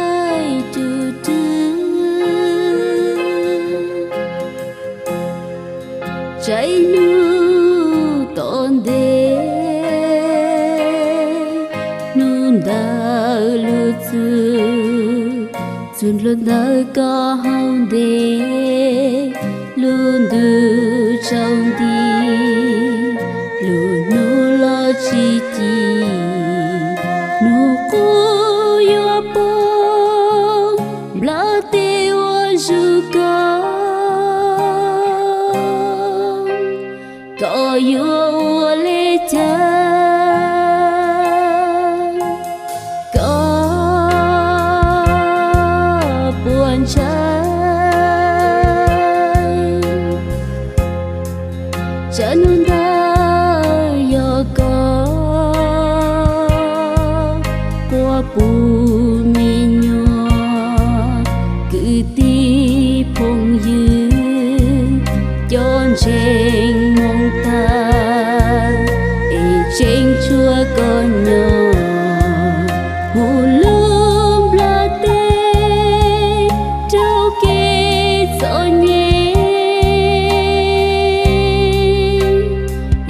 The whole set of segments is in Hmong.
Ntshai tus twg? Ntshai hnub tom ntej, hnub ntawd lub txwg, txwg npluag ntawm koj hauv ntej, lub ntuj tsaus nti, lub hnub los tsis ci, hnub qub yuav poob, nplawm teb ua zuj koj, koj yuav ua li cas? Koj puas ntshai? Tsam hnub ntawd yog koj quaj puv me nyuam, kwv tij phooj ywg cov ntseeg moo tag, es tseem tshuav koj nyob, hu lub nplawm teb raug kev txom nyem,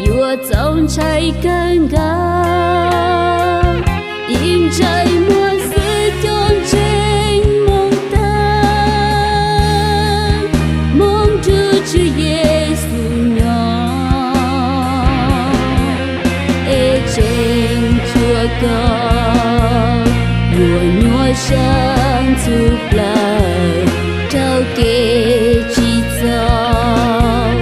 yuav txaus ntshai kawg nkaus. Ib ntsais muag xwb cov ntseeg moo tag, mus nrog Tswv Yexus nyob, es tseem tshuav koj yuav nyuaj sab ntxhov plaws, raug kev tsim txom,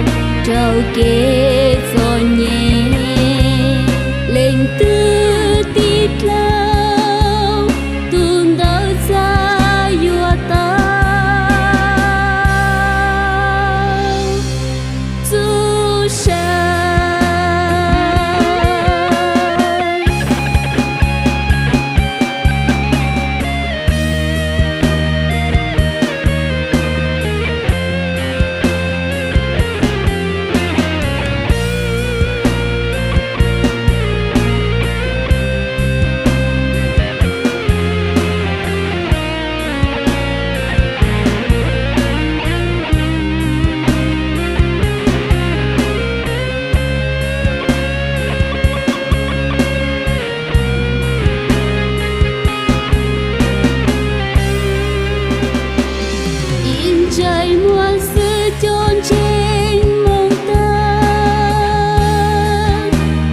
raug kev txom nyem, leej twg tib dlaw tus ntawd txawm yuav tau txoj sia. Ib ntsais muag xwb cov ntseeg moo tag,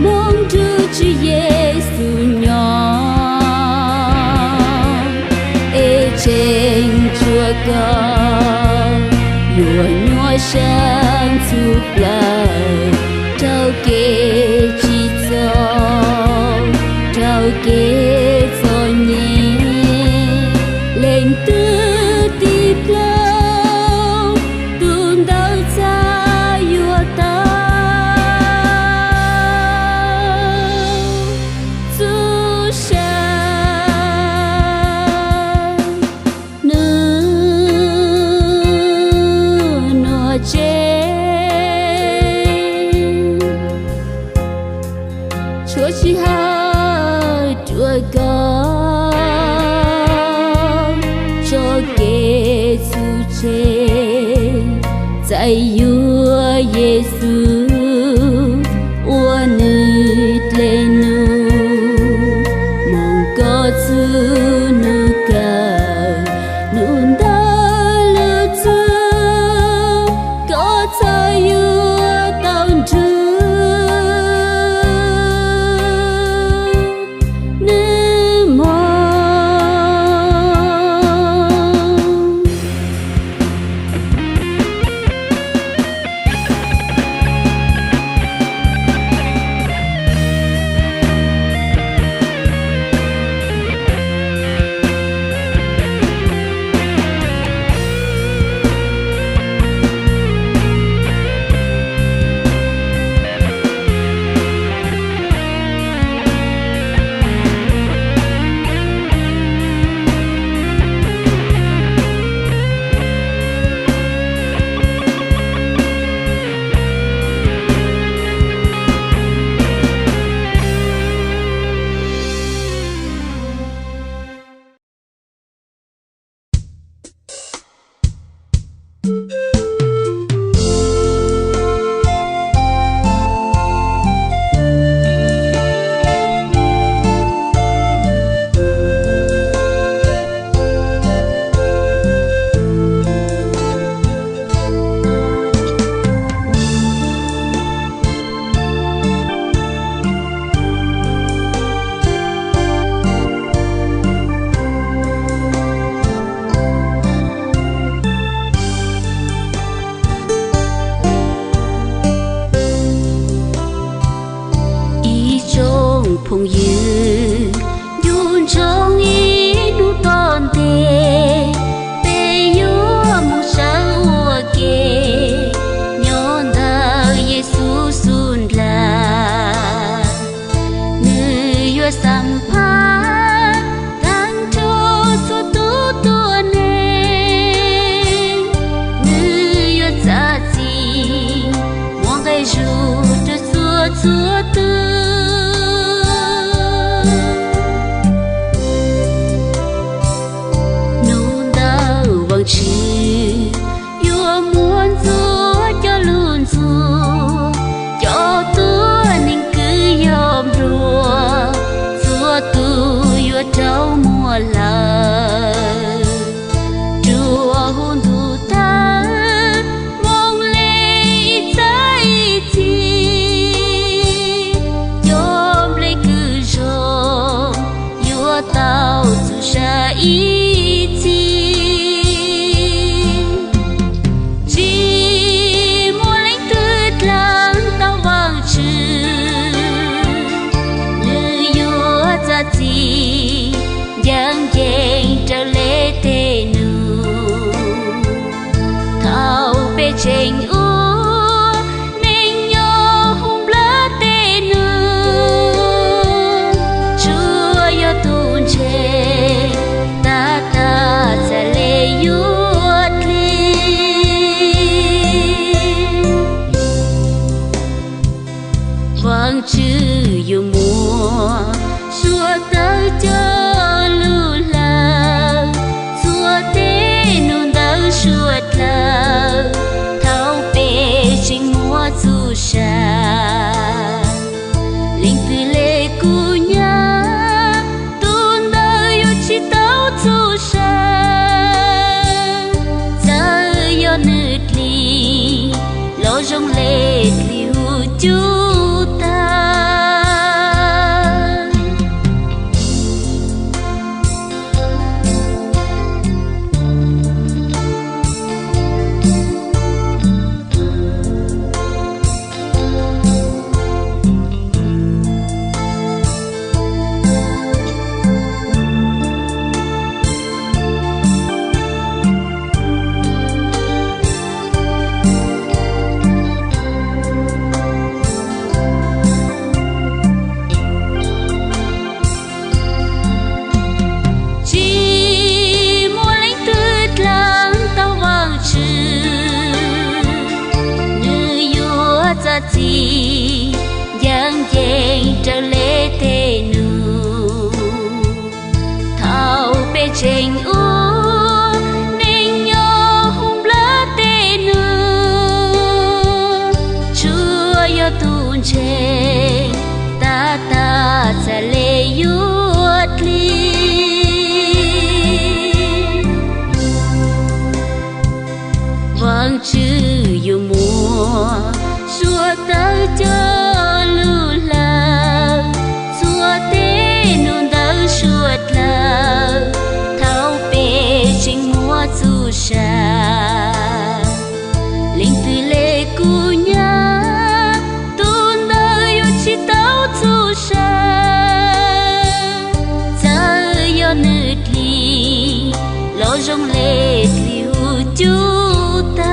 mus nrog Tswv Yexus nyob, es tseem tshuav koj yuav nyuaj sab ntxhov plaws, raug kev tsim txom, raug kev txom nyem, leej twg tib dlaw tus ntawd txawm yuav tau txoj sia. Hnub nuav tsev tshuav sij hawm rua koj tso kev txwv tseg, txais yuav Yexus ua nwg dlej num, moog koj txug nub kawg, nub ntawd lub txwv koj txawm yuav tau nrug. txhua tus. Nug ntawm Vaajtswv yuav muab ntxuav cov lug ntxuag, cov tuab neeg kws yog npluag, txhua tus yuav rau muag lawm. Rua huv ntuj tawg, moog le ib txhab ib txhis, cov nplej kws zoo yuav tau txuj sa ib txhis. Tsis muaj leej twg dlaag tau Vaajtswv, nwg yuav txav txim ncaaj nceeg raws le tej num. Thaus peb tseem ua neeg nyob huv nplaj tej num, tsuas yog tug ntseeg tag tag txhad le yuav dlig. Vaajtswv yuav muab suav dlawg coj lug lawm, txhua tej num ntawd suav dlawg thaus peb tseem muaj txuj sa. Leej twg le kuv nyab, tug ntawd yuav tsis tau txuj sa. Txawm yog nwg dlig los zoo le dlig huv cub tag. Tsis muaj leej twg dlaag tau Vaajtswv, nwg yuav txav txim ncaaj nceeg raws le tej num. Thaus peb tseem ua neeg nyob huv nplaj tej num, tsuas yog tug ntseeg tag tag txhad le yuav dlig. Vaajtswv yuav muab suav dlawg coj lug lawm, txhua tej num ntawd suav dlawg thaus peb tseem muaj txuj sa. Leej twg le kuv nyab, tug ntawd yuav tsis tau txuj sa. Txawm yog nwg dlig los zoo le dlig huv cub tag.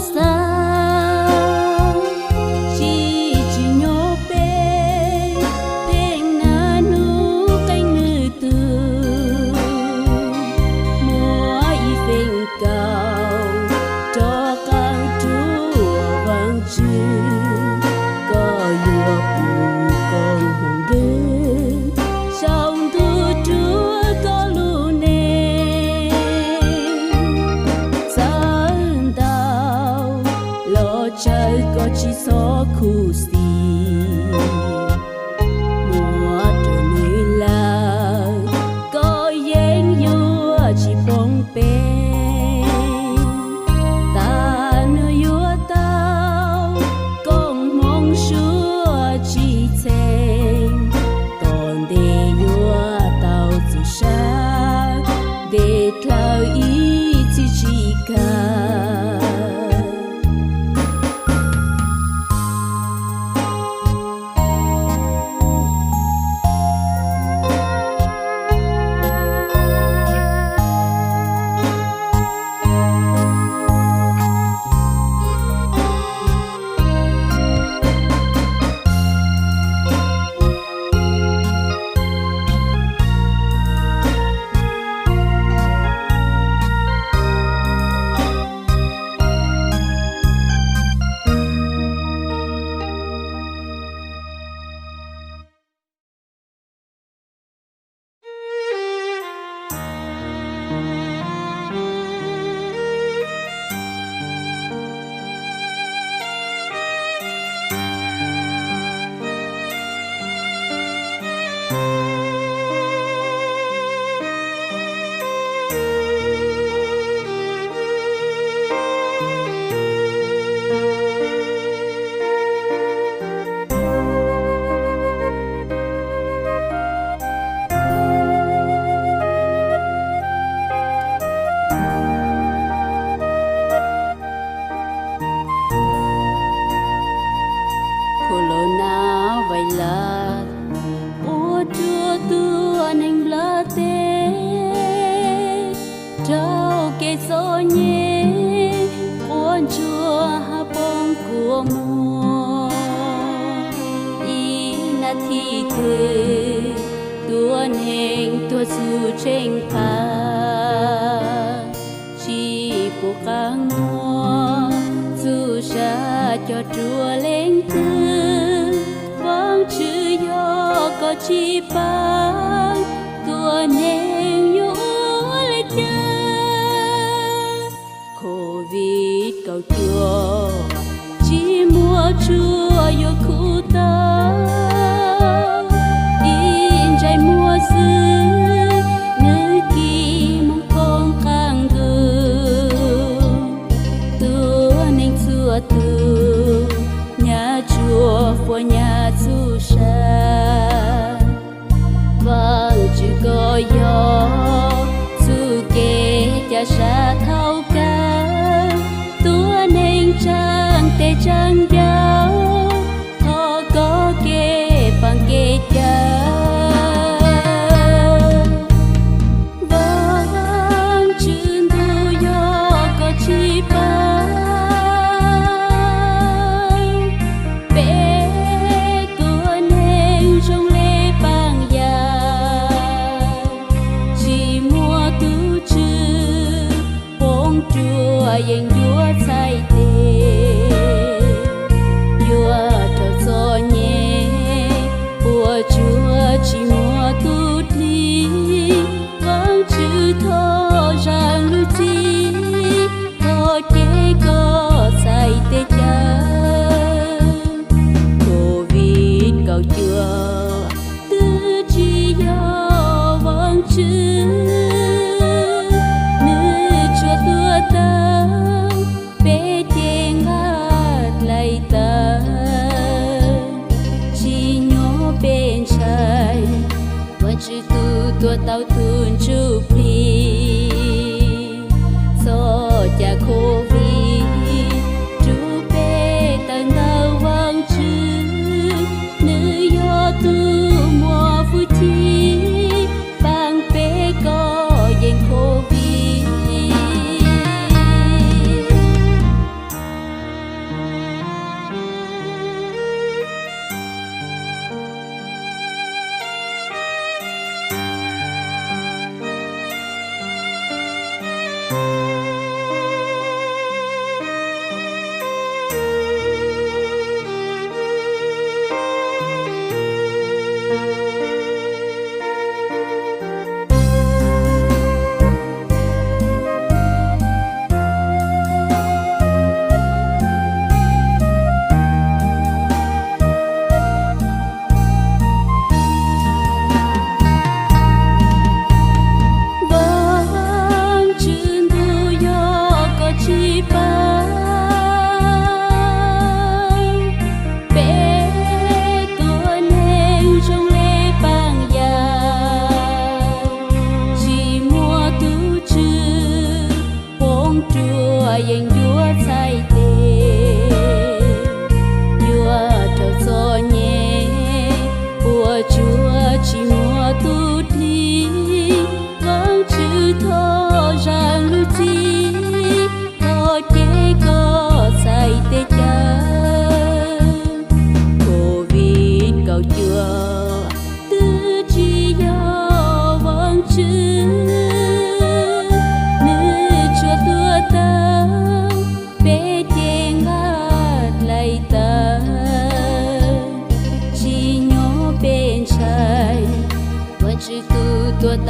Xav tsis tsim nyog peb pheej nas hnub qee nws twg, muab ib feem kaum rov qab rua Vaajtswv, koj yuav pum koj hmoov dlhwb saum ntuj rua koj lub neej. Txawv ntau los tsawg koj tsis txhob khuv xim, muab rau nws lawm koj yeej yuav tsis poob pev. Tas nws yuav tau koob hmoov suav tsis txheej, tom ntej yuav tau txuj sa ntes dlhau ib txhis tsis kawg. Corona virus ua rua tuab neeg nplaj teb raug kev txom nyem, quaj ntsuag hab poob kua muag. Ib nab thib twg tuab neeg tuag txug tsheej phav, tsis pum qaab muab txuj sa cog rua leej twg. Vaajtswv, yog koj tsis paab, tuab neeg yuav ua le caag? Covid kaum cuaj tsis muaj tshuaj yuav khuv tau, ib ntsais muag xwb nwg kis moog koob qaab ntuj. Tuab neeg txhua tug nyam tsuag puab nyam txuj sa. Vaajtswv, koj yog txuj kev ca sa thaus kawg, tuab neeg tsaam teg tsaam ncauj, thov koj kev paab kev cawm. Vaajtswv ntuj, yog koj tsis paab, peb tuab neeg zoo le paaj yam, tsis muaj tug tswv, poob ruam yeej yuav txhais teg, yuav raug txom nyem, puam tsuaj tsis muaj tug dlig. Vaajtswv, thov zaam lub txim, thov kev koj txhais teg cawm. Covid kaum cuaj twb tsis yog Vaajtswv, nwg tsuas tuag tawm, peb ces nqaj dlai tawm, tsim nyog peb ntshai, Vaajtswv tug tuaj tau tug ntsuj plig. Txoj cai Covid rua peb tawm ntawm Vaajtswv, nwg yog tug muaj fwj chim, paab peb koj yeej Covid.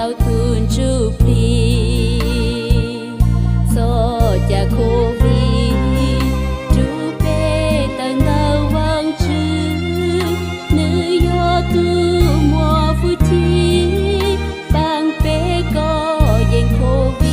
Tau tus ntsuj plig txoj cai COVID rau peb tawm ntawm Vajtswv, nws yog tus muaj hwj chim pab peb kov yeej COVID.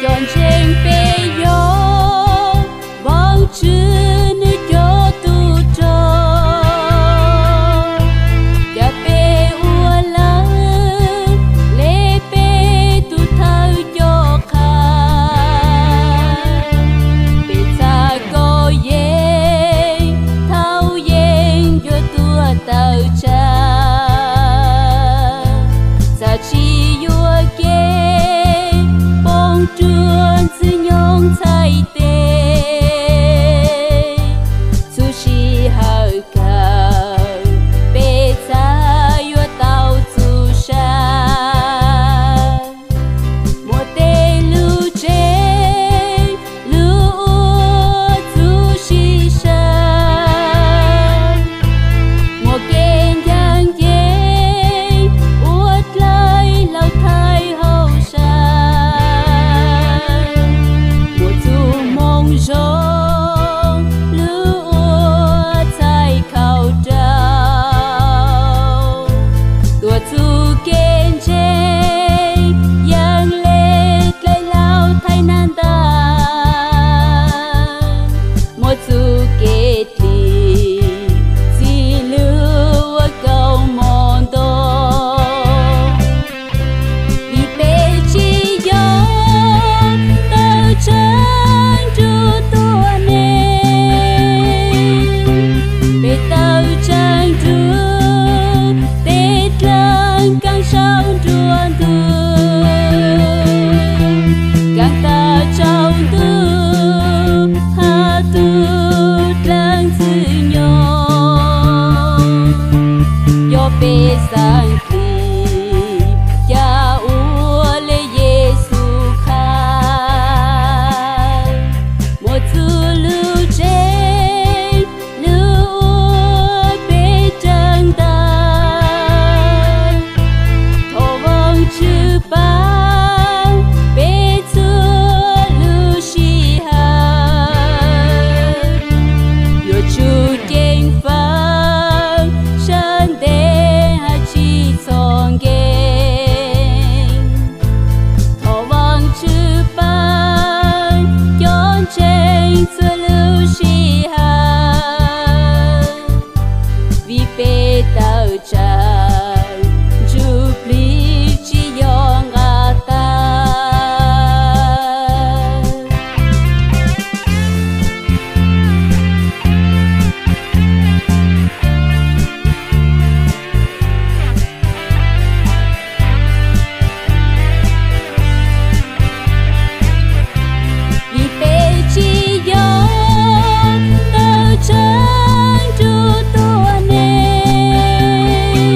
Cov ntseeg peb yog Vajtswv nws cov tub rog, cas peb ua lawm le peb tus thawj coj qha. Peb txhaj kov yeej thaum yeej yuav tuaj tawm tsam, txhaj tsis yuam kev poob rua Ntxwg Nyoog txhais tes. Txhua sij hawm kawg peb txhaj yuav tau txhua sa muaj tej lub tsev lub ua txhua sib sau, muaj kev ncaj ncees ua dlaim laus thaiv hauj sam, muaj txuj moo zoo lub ua txhais khau rau, tuav txuj kev ntseeg yeej le dlaim laus thaiv nag ntais, muaj txuj kev thim txij lub ua kaus mom ntoo. Vim peb tsis yog tawm tsam nruab tuab neeg, peb tawm tsam nruab tej dlaab kaab saum nruab ntug, kaab tag tsaus ntuj hab tug dlaab Ntxwg Nyoog. Yog peb xaav dim ca ua le Yexus qha, muaj txuj lub tsev lub ua peb raws ntais. Thov Vaajtswv paab peb txhua lub sij hawm, yuav tsum ceev fawb sab ntev hab tsis txhos nkees. Thov Vaajtswv paab cov ntseeg txhua lub sij hawm, vim peb tawm tsam ntsuj plig tsis yog nqaj tag. Vim peb tsis yog tawm tsam nruab tuab neeg,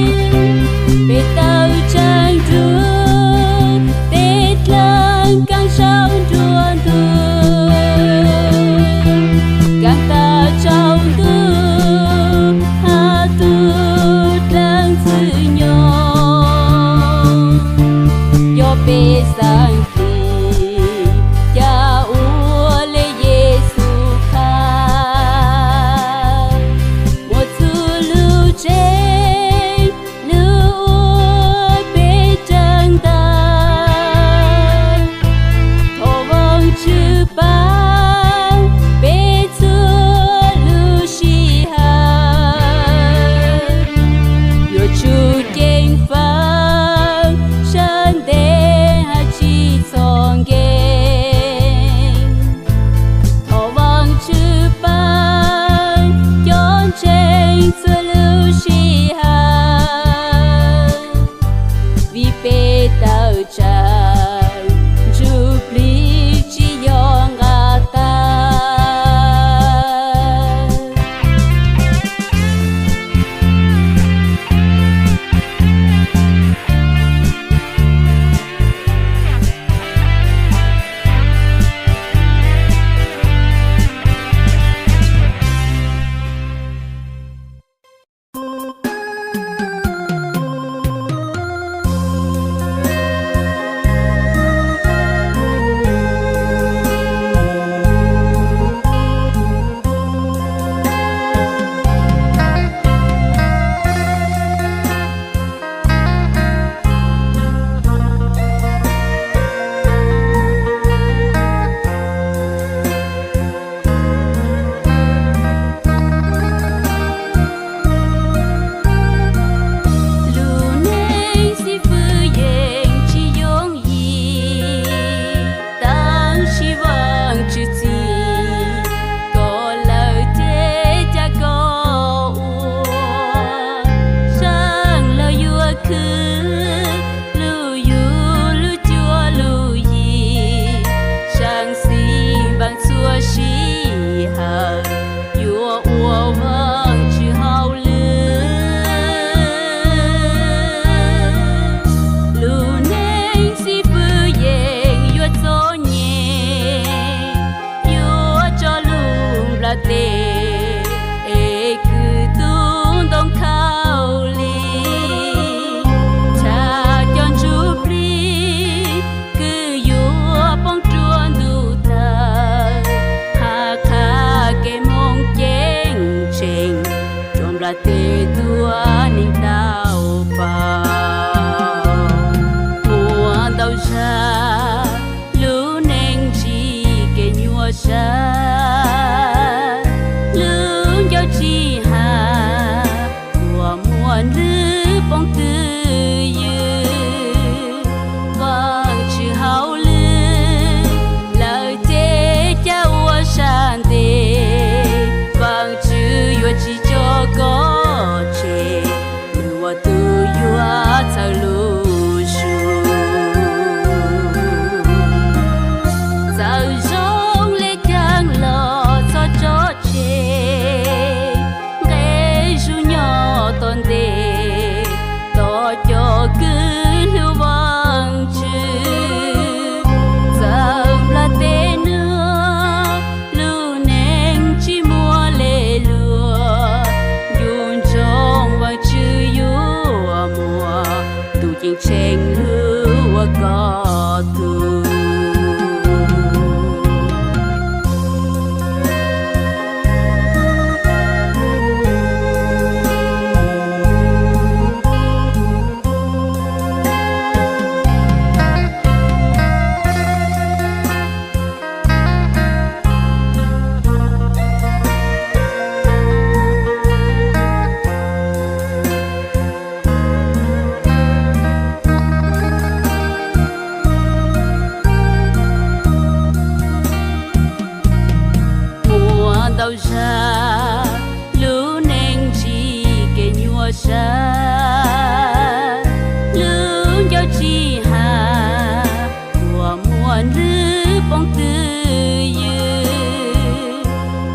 lub ncauj tsis has, kua muag ntws poob twj ywm.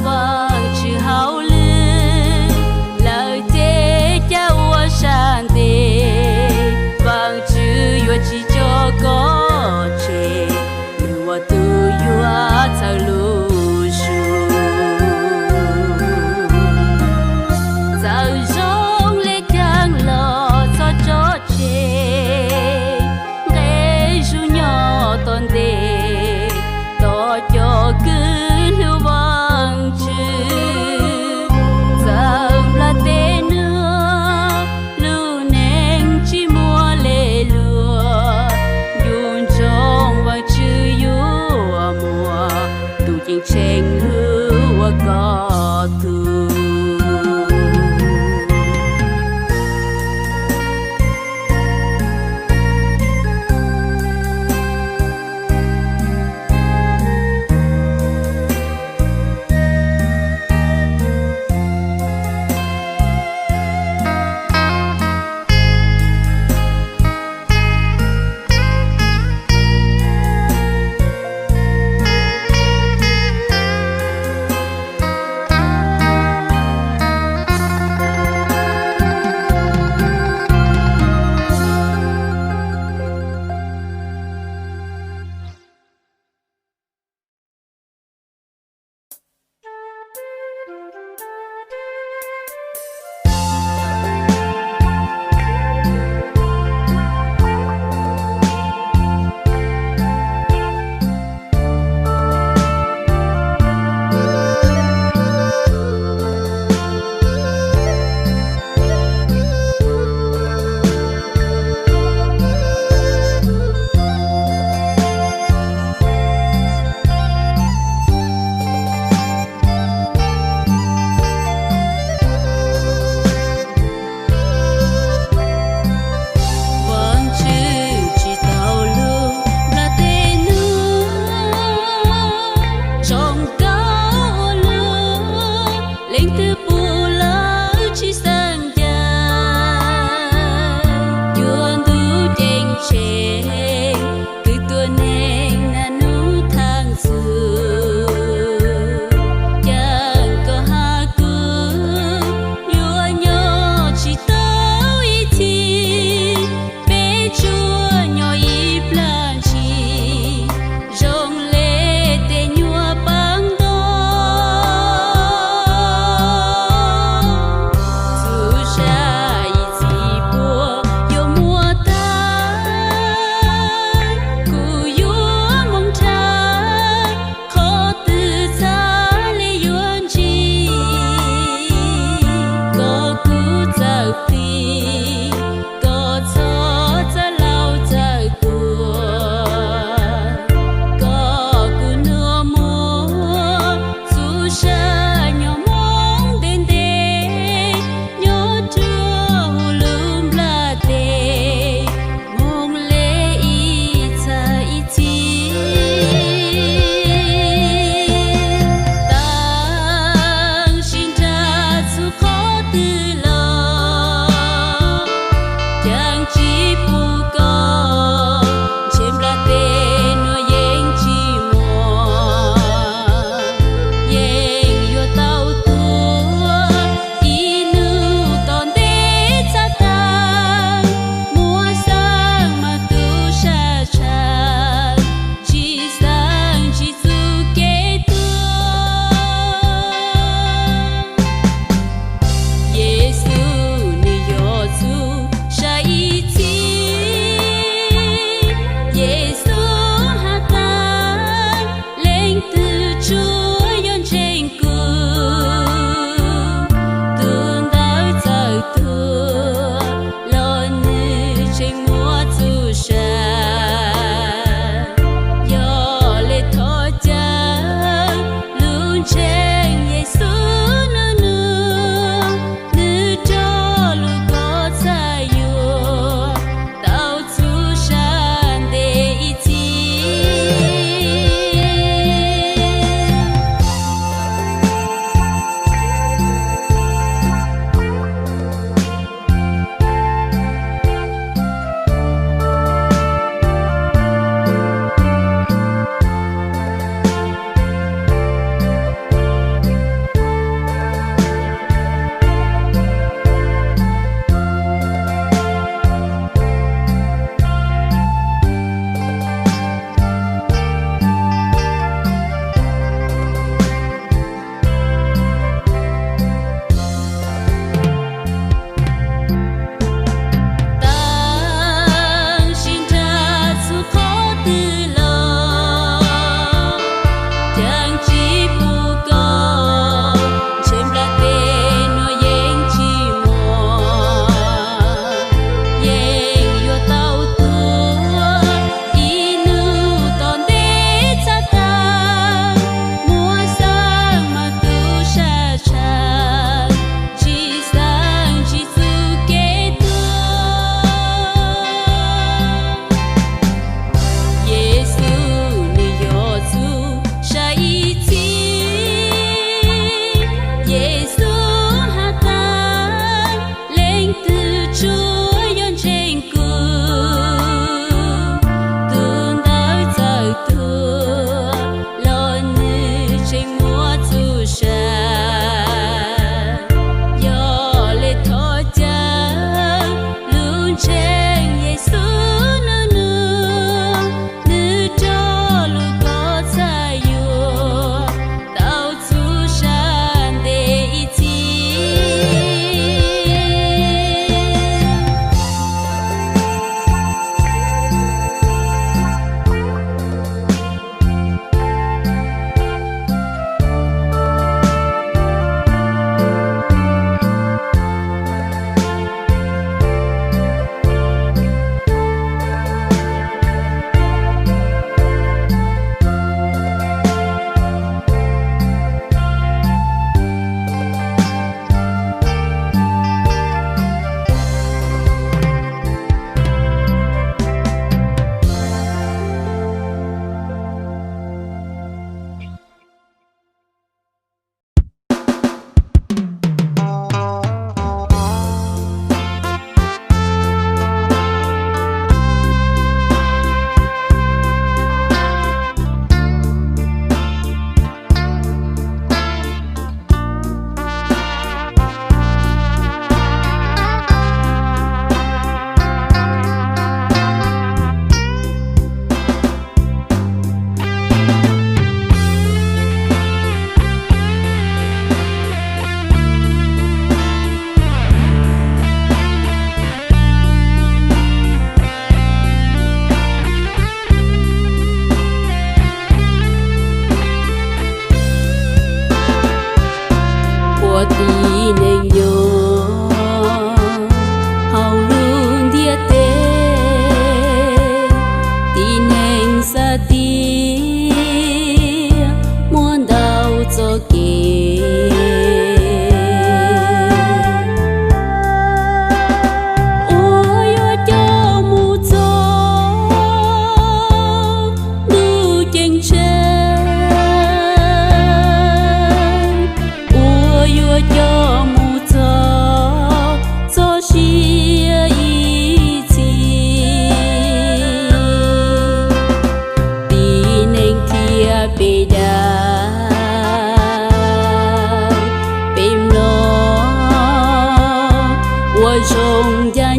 Vaajtswv hauj lwm lawm teb caj ua sab ntev, Vaajtswv yuav tsis tso koj tseg, nws ua tus yuav txhawb lub ntuj. Txawm zoo le caag los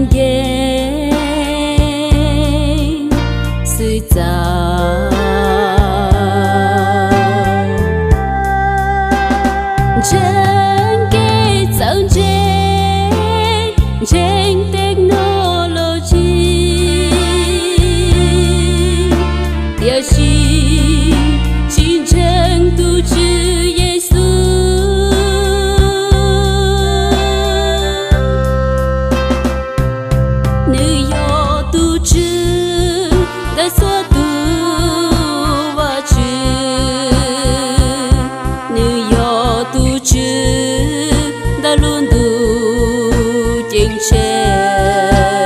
nkeeg xwm txav. Ntseeg kev txawj ntse, ntseeg technology, tiam sis tsis ntseeg tus Tswv Yexus. Nws yog tus Tswv ntawm txhua tus Vajtswv, nws yog tus Tswv ntawm lub ntuj ceeb tsheej,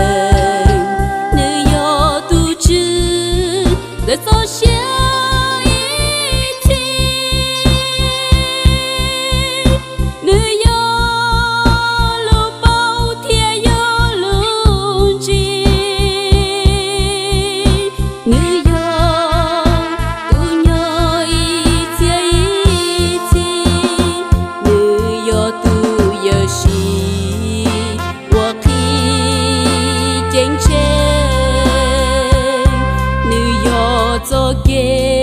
nws yog tus Tswv ntawm txoj sia ib txhis. Nws yog lub paub thiab yog lub ntsig, nws yog tus nyob ib txhiab ib txhis, nws yog tus yawm saub uas qhib ceeb tsheej, nws yog txoj kev